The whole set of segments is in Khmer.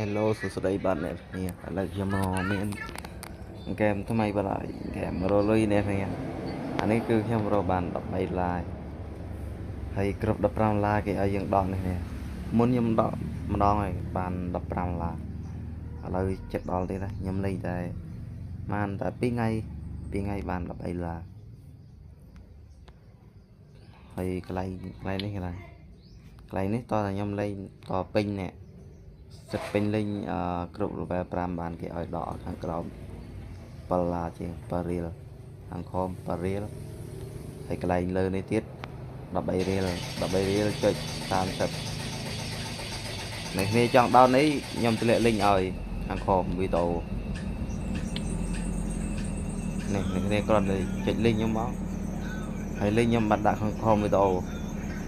Hello សួស្តីបាទអ្នកគ្នាឥឡូវខ្ញុំមកមានហ្គេមថ្មីបាទហើយហ្គេមរលុយអ្នកគ្នាអានេះគឺខ្ញុំរកបាន13ឡាយហើយគ្រប់15ឡាគេឲ្យយើងដកនេះនេះមុនខ្ញុំដកម្ដងហើយបាន15ឡាឥឡូវចិត្តដល់ទៀតហើយខ្ញុំលេងតែបានតែ2ថ្ងៃ2ថ្ងៃបាន13ឡាហើយកន្លែងកន្លែងនេះកន្លែងកន្លែងនេះតើខ្ញុំលេងតពេញនេះសិតពេញលេងគ្រប់ level 5បានគេឲ្យដកខាងក្រោម7ឡាជាង7រៀលខាងក្រោម7រៀលហើយកន្លែងលើនេះទៀត13រៀល13រៀលចុច30អ្នកគ្នាចង់ដោននេះខ្ញុំទម្លាក់ link ឲ្យខាងក្រោមវីដេអូនេះអ្នកគ្នាគ្រាន់តែចុច link ខ្ញុំមកហើយ link ខ្ញុំបានដាក់ខាងក្រោមវីដេអូ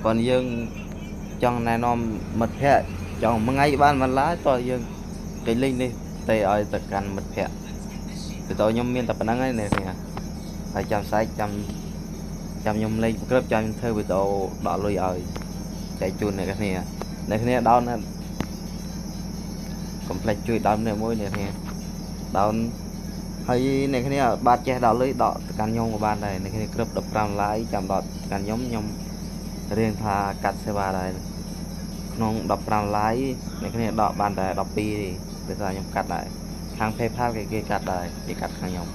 គាត់យើងចង់ណែនាំមិត្តភ័ក្តិចង់មួយថ្ងៃបានមួយឡាយតើយើងគេលេងនេះទេឲ្យទៅកាន់មិត្តភ័ក្តិទៅតខ្ញុំមានតែប៉ុណ្្នឹងហើយនេះហើយចាំស្អែកចាំចាំខ្ញុំលេងប្រក្រឹបចាំខ្ញុំធ្វើវីដេអូដកលុយឲ្យចែកជូនអ្នកគ្នាអ្នកគ្នាដោនកុំភ្លេចជួយដោនអ្នកមួយអ្នកគ្នាដោនហើយអ្នកគ្នាបាទចេះដកលុយដកទៅកាន់ខ្ញុំក៏បានដែរអ្នកគ្នាគ្រប់15ឡាយចាំដកទៅកាន់ខ្ញុំខ្ញុំរៀងថាកាត់សេវាដែរក្នុង15ឡាយអ្នកគ្នាដកបានតែ12ទេដោយសារខ្ញុំកាត់ដែរខាង PayPal គេគេកាត់ដែរគេកាត់ខាងខ្ញុំ